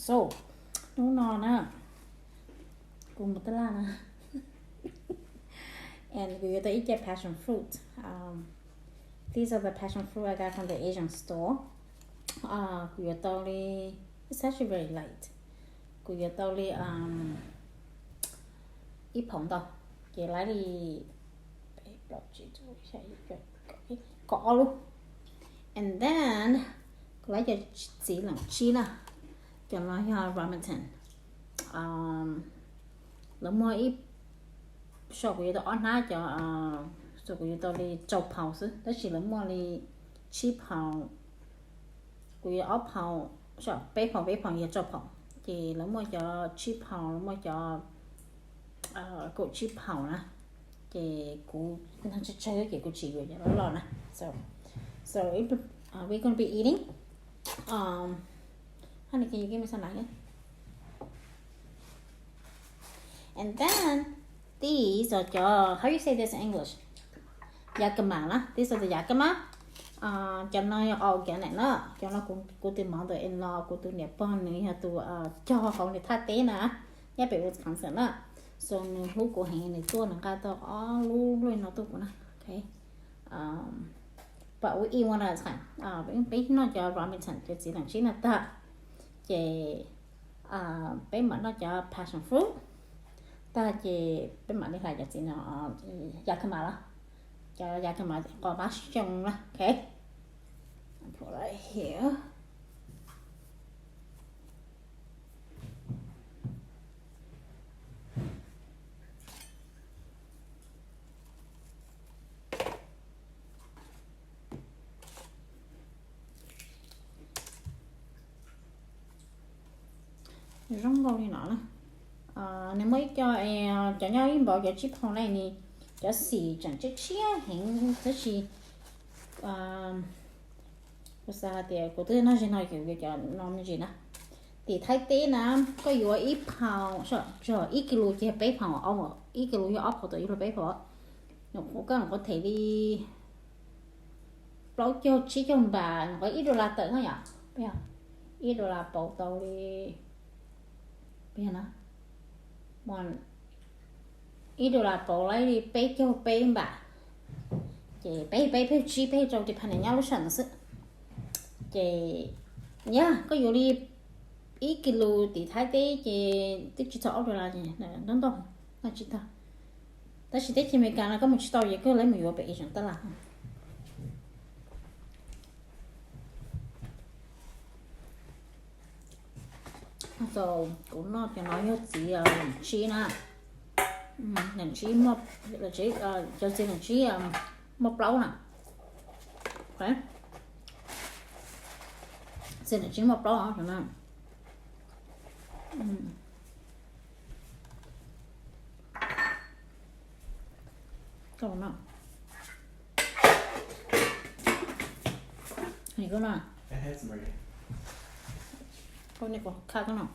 So, hnub no na, kuv mus taj laj na, and kuv yuav tau ib ce passion fruit. Um, these are the passion fruit I got from the Asian store. Uh, kuv yuav tau li, it's actually very light. Kuv yuav tau li, um, ib phaum ntau, ces lawv li kaum ob lub. And then kuv lawv cov txiv leem tsib na, cov no yog Romitan. Um, lawv muaj ib, so kuv yuav tau ob hnab cov, so kuv yuav tau li rau phaum xwb, tab sis lawv muaj li tsib phaum, kuv yuav ob phaum, so peb phaum, peb phaum yog rau phaum, ces lawv muaj cov tsib phaum, lawv muaj cov kaum tsib phaum na, ces kuv tsawg tsawg ces kuv tsis yuav cov loj loj na. So, so we're gonna be eating. Um, honey, can you give me some knife? And then these are cov, how you say this in English? Yakima na, these are the yakima. Cov no yog organic na, cov no kuv tus mother-in-law, kuv tus niam pog nws yog tus cog hauv nws thaj teb na, nyob pem Wisconsin na. So nws hlub kuv heev, nws tuaj nws nqa tau ob lub nplej no tuaj kuv na. But we eat one at a time. Peb noj cov Romitan, cov txiv leem tsib no tag, ces peb mam noj cov passion fruit tag ces peb mam li hlais cov txiv no, yakima los, cov yakima qos pab xyoo na. Okay. Zoo nkaus li no na. Nws muaj ib co, cov nyob ib npaum cov tsib phaum ne, nws cov xim tseem tshiab tshiab heev tab sis kuv xav hais tias kuv twb noj ze no ces yuav cov no me ntsis na. Tim Thaib teb na, koj yuav ib phaum, ib kis lus ces peb phaum, ib kis lus yog ob phaum tawm yuav luag peb phaum. Nyuam qhuav koj nyuam qhuav them li plaub caug tsib caug npas, nyuam qhuav ib dollar tawm no yom. Ib dollar pauv tau li, ib dollar pauv li peb caug peb npas, ces peb peb peb tsib peb rau tis pha niam nyob lub sij hawm no xwb. Ces yog koj yuav li ib kis lus tim Thaib teb ces twb tsis txog ob dollar, ntau ntau, noj tsis tag. Tab sis teb chaws Amelikas no koj mus tsis tau ces koj lawv mus yuav pem Asian taj laj. So kuv noj cov no yog txiv leem tsib na. Leem tsib, cov txiv leem tsib muaj plaub na. Txiv leem tsib muaj plaub no. Koj no, koj no, koj no, koj no.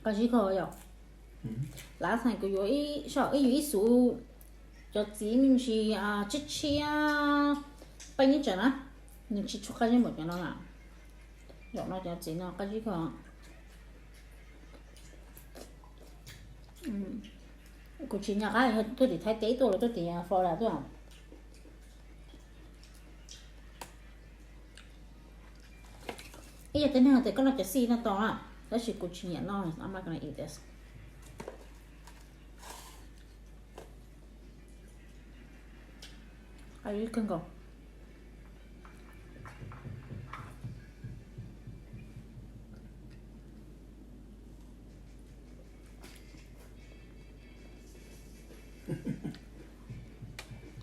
Qab zib kawg yom. Last time kuv yuav ib, ib yam ib xuv cov txiv me ntsis tshiab tshiab, peb nyob tsam na, nws tsis tshua qab zib npaum cov no na. Zaum no cov txiv no qab zib kawg. Kuv tsis nco qab yog tuaj tim Thaib teb tuaj los tuaj tim Florida tuaj. Ib yam tej neeg tias koj noj cov xij no tau na, tab sis kuv tsis nyiam noj, I'm not gonna eat this. Qab zib kawg nkaus.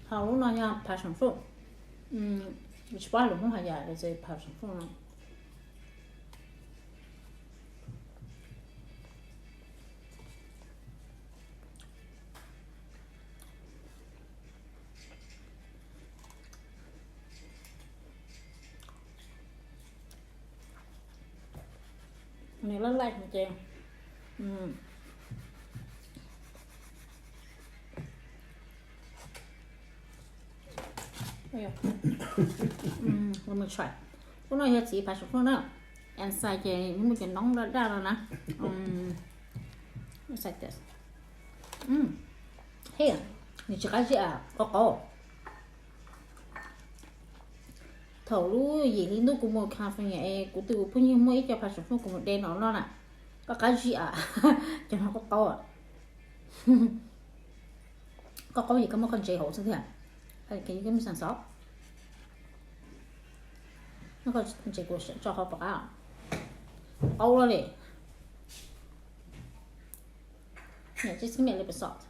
Ho lub no yog passion fruit. Tsis paub lus Hmoob hais yam li passion fruit no. Nws laj laj ces ua mus tshais. Ub no yog txiv phav xeem fwj na, and xais ces nws muaj cov noob daj daj no na. Nws tsis qab zib, qau qau. Thaum lub yim hli ntuj kuv mus California es kuv twb, kuv phooj ywg muaj ib co phav xeem fwj kuv mus de no noj na, qab qab zib, cov no qau qau. Qau qau ces koj muab koj ntsev hauv xwb thiab, koj mus xav xov, koj ntsev kuv tso hauv pom qab, qau lawm li. Just give me a little bit salt.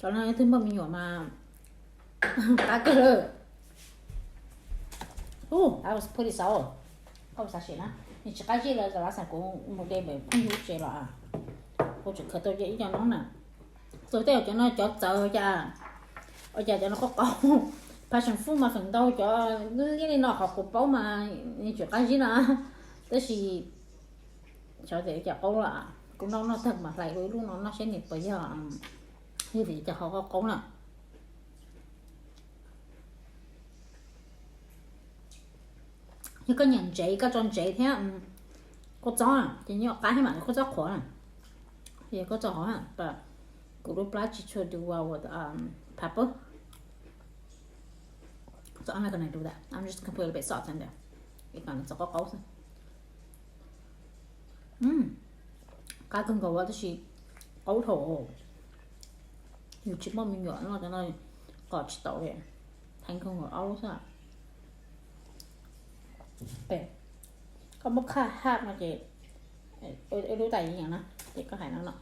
Cov no twb npaj me nyuam mas qab kawg lawm. That was pretty sour. Koj xav sim na, nws tsis qab zib lawm, last time kuv mus de pem phooj ywg lub tsev los, kuv tseem khaws tau ib co noob na. Txawm tej cov no cov txawv cas, ua cas cov no qau qau. Phav xeem fwj mas feem ntau cov liab li no qhov kuv paub mas nws tsis qab zib na. Tab sis xyov tias cas qau lawm, kuv noj noj tag mas hlais dua ib lub no noj seb nws puas yog, yog tias cas qhov qau qau na. Yog koj nyiam ntsev, koj tso ntsev thiab kua txob ces nws qab thiab mas kua txob qhuav, yog koj tso hauv, kuv lub plab tsis tshua du ua pepper. So I'm not gonna do that. I'm just gonna put a little bit salt in there. Ib qab txog qau qau xwb. Qab kawg nkaus tab sis qau dhau, yus tsis muaj me nyuam no cov no qos tsis tau li, theev kawg nkaus aub xwb. Koj muab qhaj haj no ces ib lub tais yeej na, ces koj hais no no.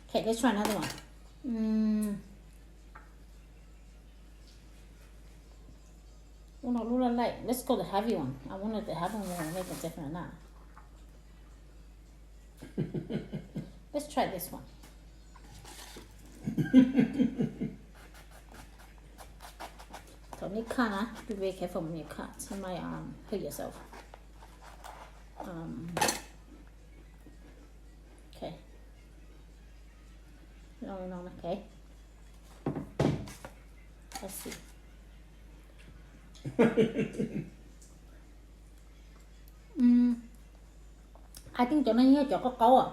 Okay, let's try another one. Ub no lub laj laj. Let's go the heavy one. I wonder if the heavy one will make a difference or not. Let's try this one. Thaum nej cut na, be very careful when you cut. You might um hurt yourself. Um, okay. No, no, no, okay. Let's see. I think cov no yog cov qau qau.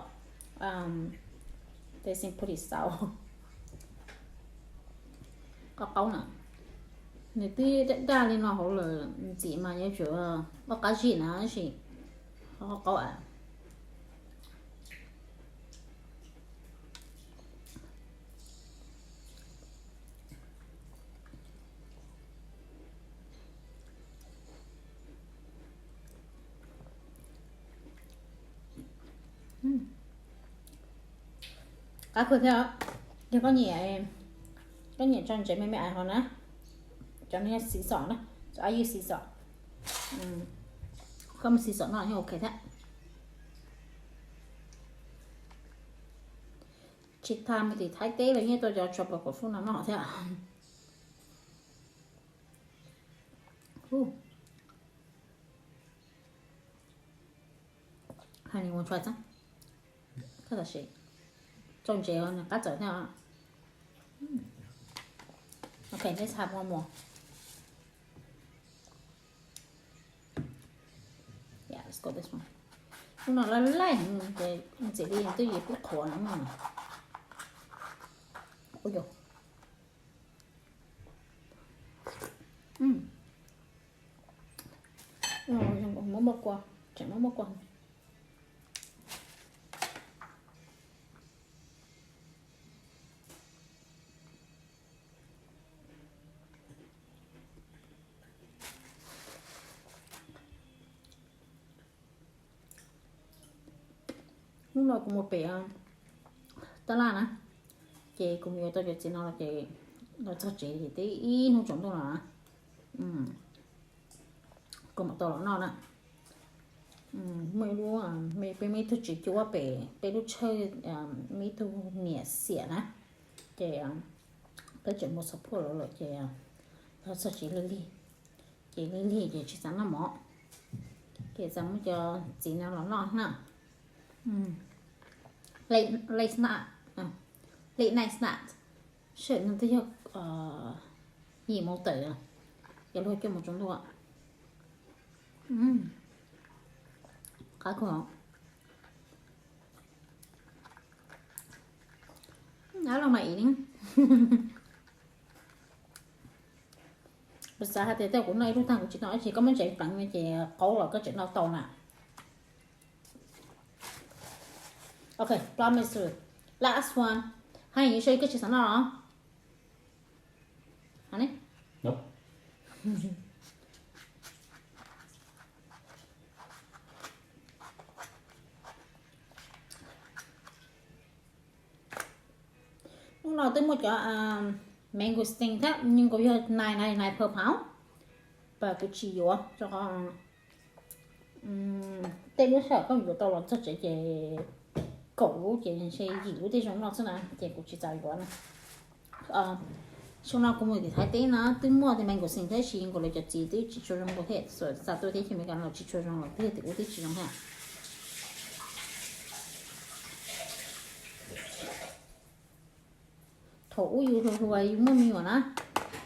They seem pretty sour. Qau qau na, nws twb daj daj li no hauv lawm, ntxim mas yuav tsum qab qab zib na, tab sis qau qau a. Qab kawg thiab. Yog koj nyiam, koj nyiam tso ntsev me me ais hov na, cov no yog xi xom na, cov ais yog xi xom. Koj muab xi xom noj yeej ok thiab. Tsis tas mus tim Thaib teb los yeej tau cov tropical fruit no noj thiab. Honey, want to try some? Koj tam sim tso ntsev nws qab txawv thiab. Okay, let's have one more. Yeah, let's go this one. Ub no laj laj, ces ntxim li twb yim pub qhuav no. Ub yog. Muab muab kua, tseem muab muab kua. Hnub no kuv mus pem tab laj na, ces kuv mus yuav tau cov txiv no los ces los txog tsev ces twb ib hnub tsaus ntuj no na. Kuv mam tau los noj na. Muaj ib lub, peb muaj ib tug txiv cuab pem peb lub tshawj, muaj ib tug niam xiam na, ces Peb tseem mus xov phuaj los lawm ces los txog tsev lig lig, ces lig lig ces tsis xav noj mov, ces txav muab cov txiv no los noj na. Late night snack, late night snack, sawm no twb yog yim moo tawm, yog luag coj mus tsaus ntuj. Qab kawg. Ab los mas ib, kuv xav hais tias tej kuv noj ib lub tag kuv tsis noj dab tsi, koj muab ntsaws pleev no ces qaub los koj tseem noj tau na. Ok, promise. Last one. Haj yam seb koj tsis xav noj los? Hnub no twb muaj cov mangosteen thiab, nws kuj yog nine ninety nine per pound, pas kuv tsis yuav rau qhov tej lub sij hawm koj yuav tau los txog tsev ces kaum lub ces ntshe yim lub tej zoo noj xwb na, ces kuv tsis txav yuav na. Xyoo no kuv mus tim Thaib teb no twb muaj tej mangosteen thiab, tab sis nkaus lawv cov txiv twb tsis tshua zoo nkaus thiab, xa tuaj teb chaws Amelikas los tsis tshua zoo los twb yog tim ub twb tsis zoo thiab. Thaum ub yus hluas hluas yus muaj me nyuam na,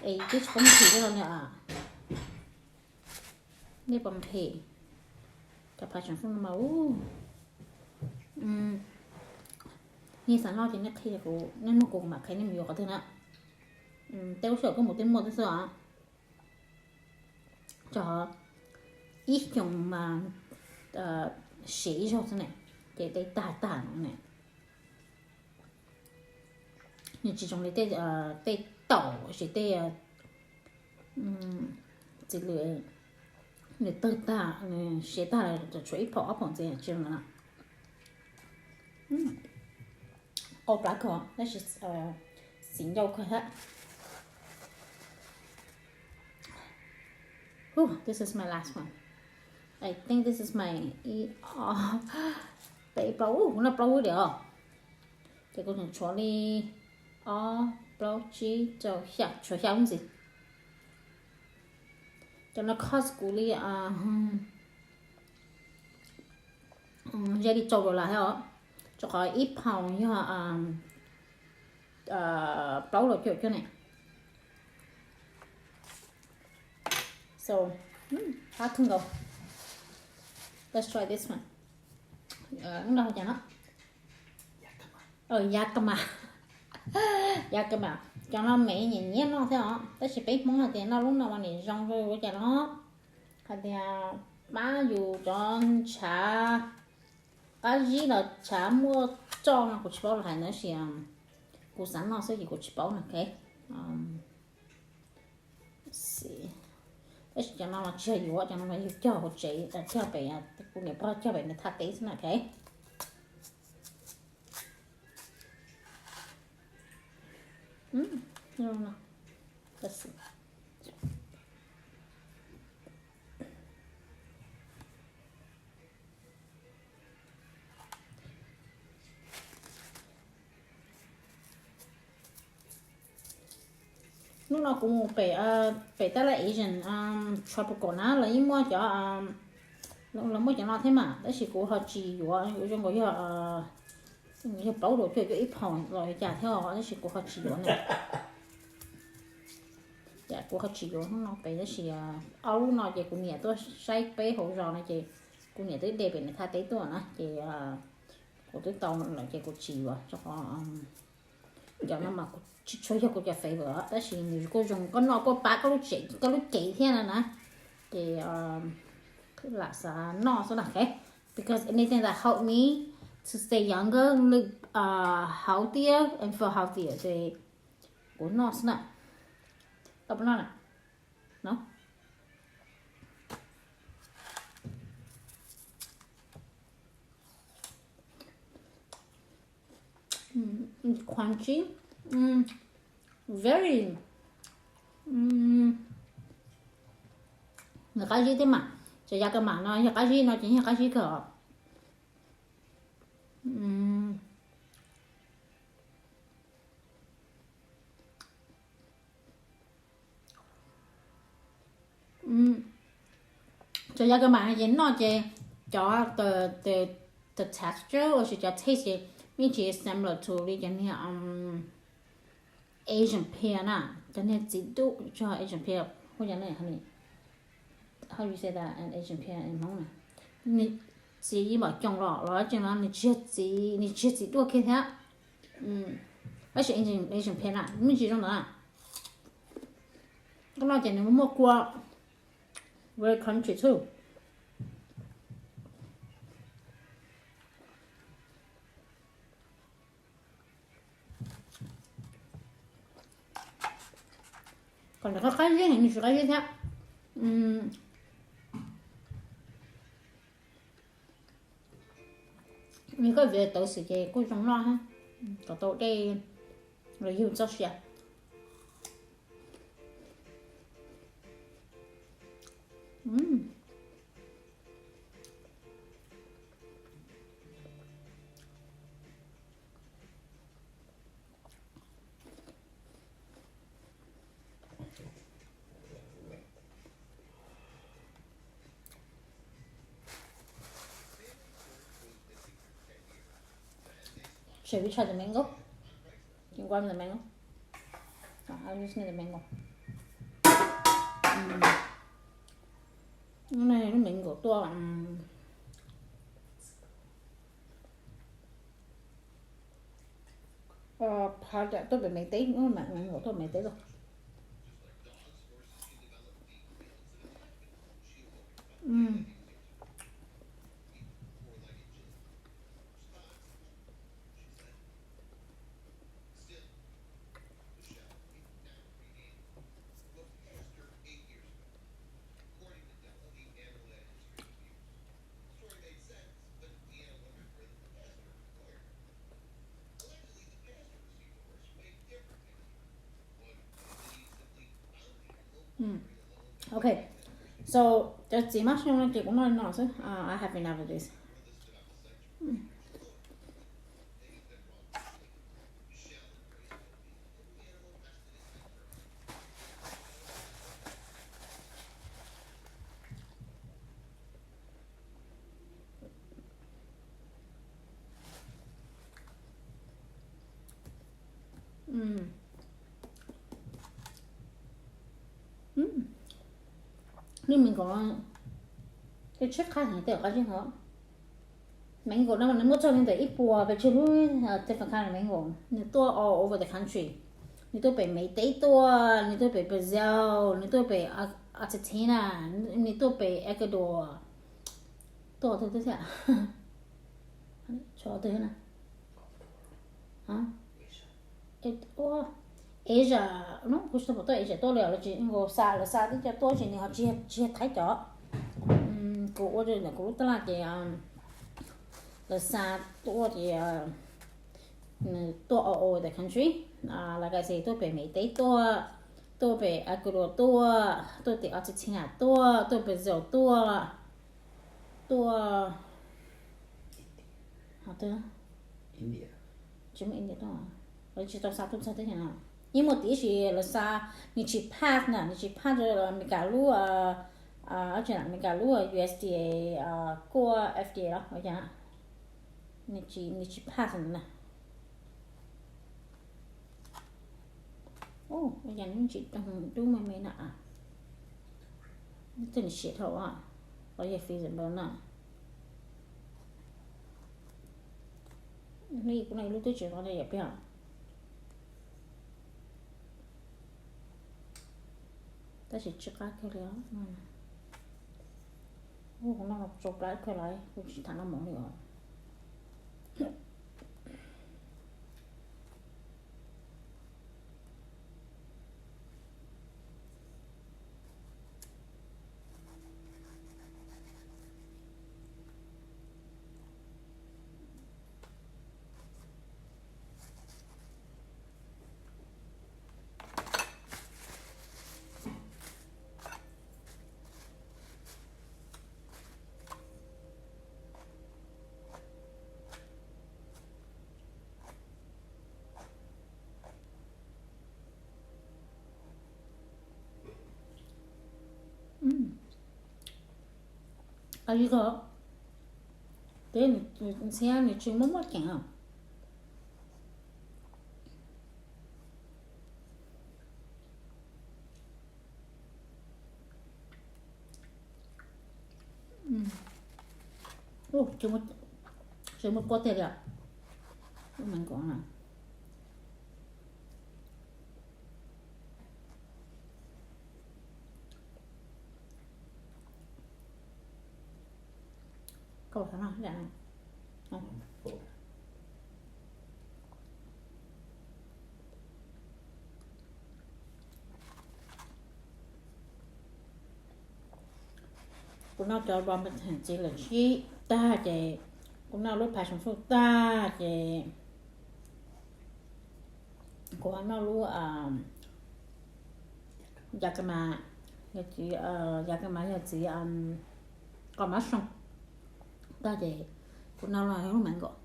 es yus twb tsis paub mus thim tej no li. Nej puas phem? Cov phav tseem foob no mas, nej xav noj ces nej qhia kuv, nej nug kuv, kuv mam qhia nej mus yuav qhov twg na. Tej lub sij hawm koj mus tej muaj twb xwb os. Tso ib xyoos mas siav ib zaug xwb ne, ces tej tag tag no ne. Nws tsis zoo li tej taum, sis tej txiv lws, nws tawg tag, nws siav tag, tshuav ib phaum ob phaum ntxiv tsis zoo na. Qau plab kawg tab sis xis ncauj kawg thiab. This is my last one. I think this is my ib, ob, peb, plaub, kuv noj plaub lub diam os. Ces kuv tseem tshuav li ob, plaub, tsib, rau, xya, tshuav xya lub ntxiv. Cov no cost kuv li ze li rau dollar thiab os, rau qhov ib phaum yog plaub los cuaj cuaj ne. So, qab kawg nkaus. Let's try this one. Lub no cas no? Yav ka mas, yav ka mas, cov no me nyiam nyiam noj thiab os, tab sis peb Hmoob hais tias noj lub no mas nim zoo ua cas no. Hais tias pab yus cov ntshav qab zib los ntshav muaj roj no kuv tsis paub los hais tab sis kuv xav noj xwb ces kuv tsis paub no, ok. Tab sis cov no mas tsis yog yuav, cov no mas yus cog hauv tsev, cog pem, kuv niam pog cog pem nws thaj teb xwb na, ok. Hnub no kuv mus pem, pem tab laj Asian Tropical na, lawv yeej muaj cov, lawv muaj cov no thiab mas, tab sis kuv ho tsis yuav, yuav zoo nkaus yog, yog plaub dollar cuaj cuaj ib phaum los li cas thiab, tab sis kuv ho tsis yuav na. Ces kuv ho tsis yuav hnub no pem, tab sis ob lub no ces kuv niam tuaj saib peb hauv zos no ces kuv niam twb de pem nws thaj teb tuaj na ces kuv twb tau lawm ces kuv tsis yuav rau qhov cov no mas kuv tsis tshua yog kuv cov favorite, tab sis nws kuj zoo koj noj koj pab koj lub tsev, koj lub cev thiab na na. Ces lam xav noj xwb na, ok. Because anything that help me to stay younger, look healthier and feel healthier, ces kuv noj xwb na. Koj puas noj na? No. Crunchy. Very. Nws qab zib thiab mas, ces yav ka mas no yog qab zib no ces yog qab zib kawg os. Cov yam kab mam no ces noj ces cov the texture los sis cov taste ces yeej tsis similar to li cov niag Asian pear na, cov niag txiv duaj, Asian pear, how you say that in Asian pear in Hmoob na? Txiv mom coom los los tseem no nws tsis yog txiv, nws tsis yog txiv duaj kiag thiab. Tab sis Asian pear na me ntsis zoo ntawd na. Koj noj ces nws muaj kua, very crunchy too. Kom ntawm koj qab zib heev, nws tsis qab zib thiab. Nws koj vim tawv xwb ces kuj zoo noj, kom tau dej los yug txoj sia. Should we try the mango? You want the mango? Oh, I'll just need the mango. Lub mango tuaj, phaj tuaj pem Mes Teb, mango tuaj Mes Teb tuaj. Ok, so cov txiv mab xyoo no ces kuv noj li no xwb. I have enough of this. Lub mango no ces tshaib qhab heev, tej qab zib heev. Mango no mas nws muaj txog li ntawm ib puas pes tsawg lub different kind of mango. Nws tuaj all over the country. Nws tuaj pem Mes Teb tuaj, nws tuaj pem Brazil, nws tuaj pem Argentina, nws tuaj pem Ecuador, tuaj twg twg thiab, tshuav twg na. Asia, kuv tsis tau pom tuaj Asia tuaj li os, lawv tsis nkaus xa, lawv xa twb cov tuaj ces nws ho tsis yog Thaib cov. Kuv ua ntawm kuv lub tab laj ces lawv xa tuaj ces nws tuaj all over the country. Like I say, tuaj pem Mes Teb tuaj, tuaj pem Ecuador tuaj, tuaj tim Argentina tuaj, tuaj Brazil tuaj, tuaj, ho twg, tsis muaj India tuaj, lawv tsis tau xa tuaj txog teb chaws no. Yeej muaj tim ib sim lawv xa, nws tsis pass na, nws tsis pass rau Amelikas lub, Amelikas lub U S D A kuj F D A los ua cas, nws tsis pass ntawd na. Ua cas nws tsis dub me me na, tej nws siav dhau, los yog feasible na. Kuv no ib lub twb tsis zoo li yam peb os. Tab sis tsw qab kawg li os. Kuv noj tsau plab kawg lawm, kuv tsis tham noj mov li os. Qab zib kawg, peb ntxhiab nws tsis muaj muaj ceem os. Tsis muaj kua tiag li os. Lub me nkaus no. Kau xav no, kuv noj cov ramen txiv lawm sib tag ces kuv noj lub passion fruit tag ces kuv ho noj lub yakima, yakima yog txiv qos mab soo tag ces kuv noj lub me nkaus.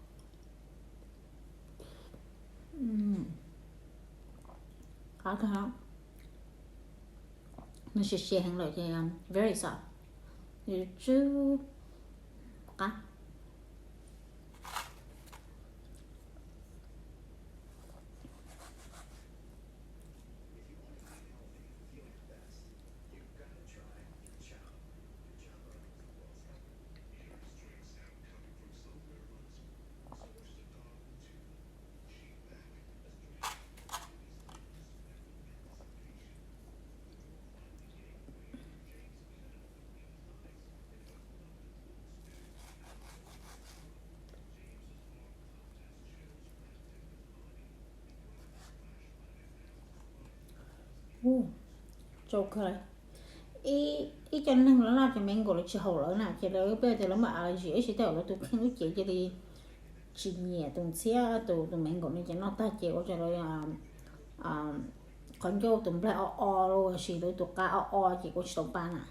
Qab kawg, nws siav siav heev lawm ces very soft, tsw qab. Tsau kawg. Ib co neeg los noj cov me nkaus lawv tsis haum lawv na ces lawv peb tias lawv muaj allergy ib si tej lawv tus kheej lub cev cia li tsis nyiam tus ntxhiab tus tus me nkaus no ces noj tag ces ua rau lawv qhov ncauj tus nplaig o o los sis lawv tus qab o o ces kuv tsis tau pa na.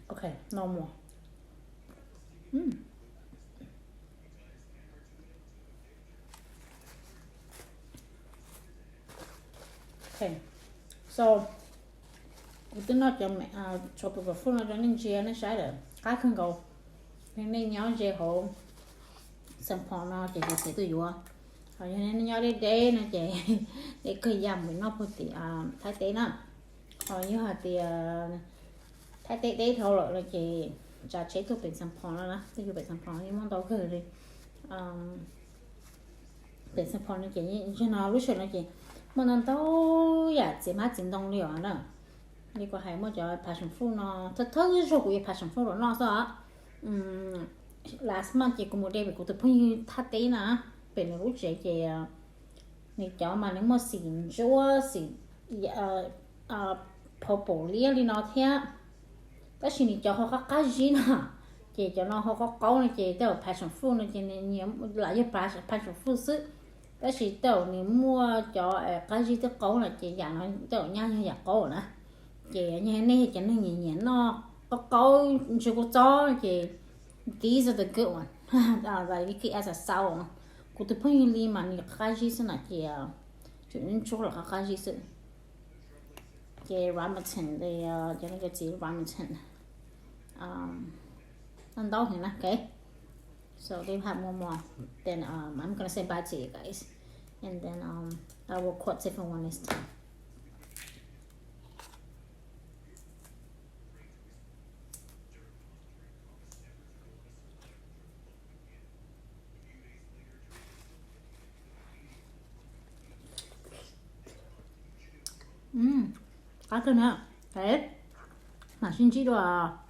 Ok, no more. Ok, so kuv twb noj cov tropical fruit no rau nej ntsia nej saib lawm qab kawg nkaus. Yog nej nyob ze hauv Xeev Phos no ces kuv txiv tuaj yuav, ho yog nej nyob deb deb no ces nej kawg ya mus noj puag tim Thaib teb na. Ho yog hais tias Thaib teb deb dhau lawm no ces tsav tsheb tuaj pem Xeev Phos no na, tuaj yuav pem Xeev Phos yeej muaj ntau kawg li. Pem Xeev Phos no ces zaum no lub sij hawm no ces muaj ntau ntau yam txiv hmab txiv ntoo li os na. Li kuv hais muaj cov passion fruit no, thawj thawj zaug kuv yuav passion fruit los noj xwb os. Last month ces kuv mus de pem kuv tus phooj ywg Thaib teb na, pem nws lub tsev ces nws cov mas nws muaj xim ntsuab xim purple liab li no thiab, tab sis nws cov ho qab qab zib no, ces cov no ho qaub qaub no ces tej zaum passion fruit no ces nyias lam yog passion fruit xwb, tab sis tej zaum nws muaj cov qab zib twb qaub no ces yam no tej zaum nyaj yog yam qaub na. Ces yog nej cov neeg nyiam nyiam noj qaub qaub ntsuab kua txob ces these are the good one. Like you could add a sour. Kuv tus phooj ywg li mas nws qab zib xwb na ces tsuas ntsuab los qab qab zib xwb. Ces Romitan, cov no cov txiv Romitan ntau heev na. Okay, so they have one more. Then um, I'm gonna say bye to you guys, and then um, I will cook different one next time. Qab kawg na. Mam sib ntsib dua.